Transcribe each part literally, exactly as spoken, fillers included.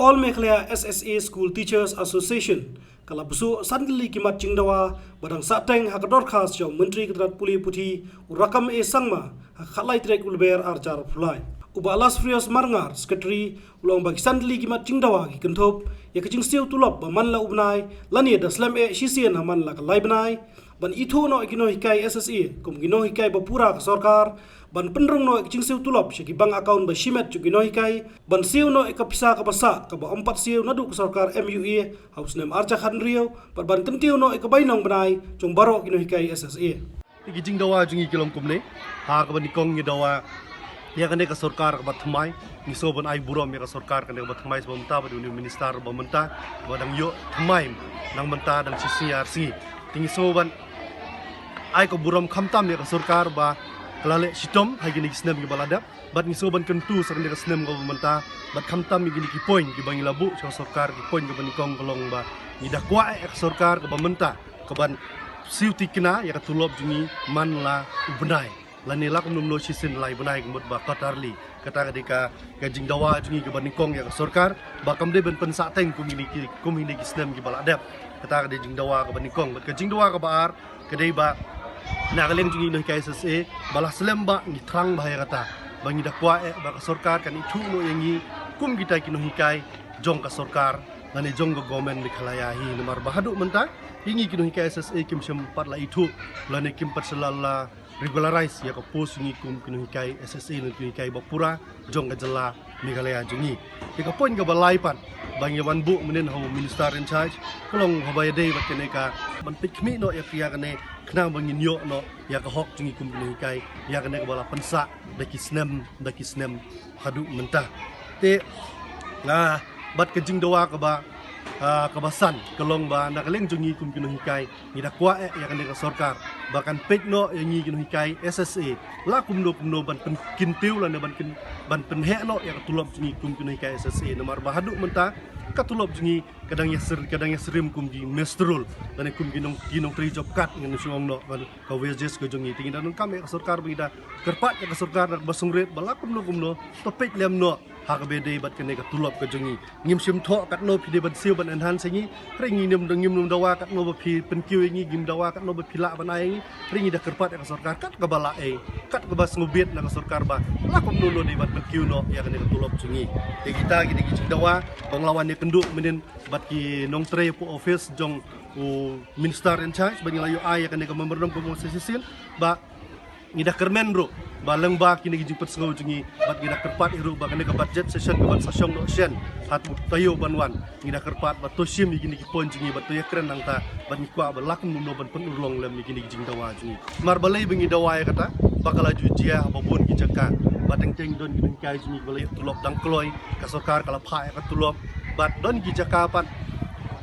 All Meghalaya S S A School Teachers Association ka la bsuh san tylli ki mat jingdawa ba dang sahteng ha ka dorkhas jong u Myntri ka tnad pule puthi u Rakkam A Sangma ha ka khatlai tarik u Lber arhajar arphew lai. U Bah Lasfrios Marngar, Secretary, u la ong ba ki san tylli ki mat jingdawa ki kynthup ïa ka jingsiew tulop ba man la u bnai lane da slem eh shisien ha man la ka lai bnai, ban ithuh noh ïa ki nonghikai S S A kum ki nonghikai ba pura ka sorkar, ban pynrung noh ïa ka jingsiew tulop sha ki bank account ba shimet jong ki nonghikai, ban siew noh ïa ka pisa kaba sah kaba ym pat siew naduh ka sorkar M U A ha u snem arhajar khathynriew, bad ban kyntiew noh ïa ka bainong bnai jong baroh ki nonghikai S S A. Ki jingdawa jong ngi ki long kumne. Ha kaba nyngkong ngi dawa ïa kane ka sorkar kaba thymmai. Ngi sngew ban ai burom ïa ka sorkar kane kaba thymmai sha ba mynta bad une u minister ba mynta ba dang ïoh thymmai nang mynta dang shi sngi ar sngi. Te ngi sngew ban ai ka burom khamtam ïa ka sorkar ba ka la leh shitom ha kine ki snem kiba la dep. Bad ngi sngew ban kyntu sa kane ka snem kaba mynta bad khamtam ïa kine ki point kiba ngi la buh sha ka sorkar. Ki point kaba nyngkong ka long ba ngi da kwah eh ïa ka sorkar kaba mynta kaban siew thikna ïa ka tulop jong ngi man la u bnai lane la kumno kumno shisien lai bnai ka mut ba quarterly. Kata ka dei ka, ka jingdawa jong ngi kaba nyngkong ïa ka sorkar ba kam dei ban pynsahteng kum ine ki, kum ine ki snem kiba la dep. Kata ka dei jingdawa kaba nyngkong. Bad ka jingdawa kaba ar ka dei ba na ka liang jong ngi nonghikai S S A ba la slem ba ngi thrang ba ïa kata ba ngi da kwah eh ba ka sorkar kan ithuh noh ïa ngi kum kita ki nonghikai jong ka sorkar lane jong ka government Meghalaya hi. Namar ba haduh mynta ïa ngi ki nonghikai S S A kim shym pat la ithuh lane kim pat shu la, la regularize ïa ka post jong ngi kum ki nonghikai S S A lane ki nonghikai ba pura jong ka jylla Meghalaya jong ngi. Te ka point kaba lai pat ba ngi wan buh mynnin ha u minister in charge ka long haba ïadei bad kane ka ban peit khmih noh ïa ka, ïa kane khnang ba ngin ïoh noh ïa ka hok jong ngi kum ki nonghikai ïa kane kaba la pynsah da ki snem da ki snem haduh mynta. Te nga bad ka jingdawa kaba, ah, kaba san ka long ba na ka liang jong ngi kum ki nonghikai ngi da kwah eh ïa kane ka sorkar ba kan peit noh ïa ngi ki nonghikai S S A la kumno kumno ban pynkyntiew lane ban kyn, ban pynheh noh ïa ka tulop jong ngi kum ki nonghikai S S A. Namar ba haduh mynta ka tulop jong ngi ka dang ïa sir, ka dang ïa sirim kum ki mestrul lane kum ki nong, ki nongtrei job card ngan shu ong noh ban ka wages ka jong ngi. Te ngi da donkam ïa ka sorkar ba ngi da kyrpad ïa ka sorkar da kaba sngewrit ba la kumno kumno to peit lem noh ha kaba ïadei bad kane ka tulop ka jong ngi. Ngim shym thoh katno phi dei ban siew ban enhance ïa ngi. Hynrei ngim, ngim dawa katno ba phi pynkiew ïa ngi, ngim dawa katno ba phi lah ban ai ïa ngi. Hynrei ngi da kyrpad ïa ka sorkar kat kaba lah eh, kat kaba sngewbit na ka sorkar ba la kumno kumno dei ban pynkiew noh ïa kane ka tulop jong ngi. Te kita ki dei ki jingdawa ba nga la wan ïakynduh mynnin bad ki nongtrei hapoh office jong u minister in charge ba ngi la ïoh ai ïa kane ka memorandum kumba shisien ba ngi da kyrmen ruh ba lyngba kine ki jingpynsngew jong ngi bad ngi da kyrpad ruh ba kane ka budget session kaban sa shong noh shen ha u taïew ban wan. Ngi da kyrpad ba to shim ïa kine ki point jong ngi bad to ïakren nangta bad ngi kwah ba la kumno kumno ban pynurlong lem ïa kine ki jingdawa jong ngi. Namar balei ba ngi dawa ïa kata ba ka la ju jia haba bun ki jaka ba teng teng don ki nonghikai jong ngi ba la ïoh tulop dang kloi, ka sorkar ka la phah ïa ka tulop. Bad don ki jaka pat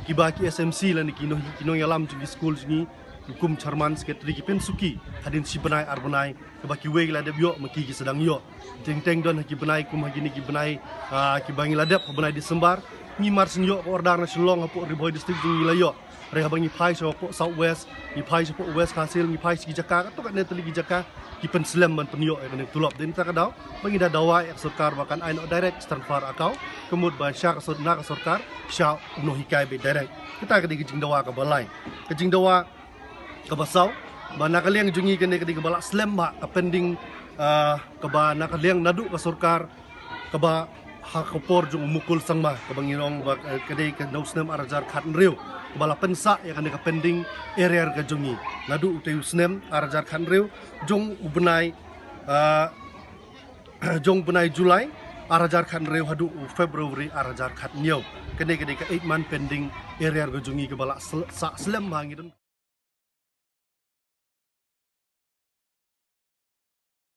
kiba ki S M C lane ki nong, ki nongïalam jong ki skul jong ngi kum chairman, secretary ki pynsuki hadien shi bnai ar bnai kaba kiwei ki la dep ïoh ma ki ki sdang ïoh. Teng teng don ha ki bnai kum ha kine ki bnai, ah, kiba ngi la dep ha bnai December ngi mar shu ïoh ka order na Shillong hapoh Ri Bhoi District jong ngi la ïoh. Hynrei haba ngi phai sha hapoh South West, ngi phai sha hapoh West Khasi Hills, ngi phai sha ki jaka katto katne tylli ki jaka ki pynslem ban pynïoh ïa kane ka tulop. Te kata ka daw ba ngi da dawa ïa ka sorkar ba kan ai noh direct transfer account ka mut ba sha ka sor, na ka sorkar sha u nonghikai beit direct. Kata ka dei ka jingdawa kaba lai. Ka jingdawa kaba saw ba na ka liang jong ngi kane ka dei kaba la slem ba ka pending, ah, kaba na ka liang naduh ka sorkar kaba ha ka por jong u Mukul Sangma kaba ngi ong ba, eh, ka dei ka na u snem ar hajar khathynriew kaba la pynsah ïa kane ka pending arrear ka jong ngi naduh utei u snem ar hajar khathynriew jong u bnai, ah, jong u bnai July ar hajar khathynriew haduh u February ar hajar khathynñiew. Kane ka dei ka eight month pending arrear ka jong ngi kaba la sl, sah slem ba ngi don.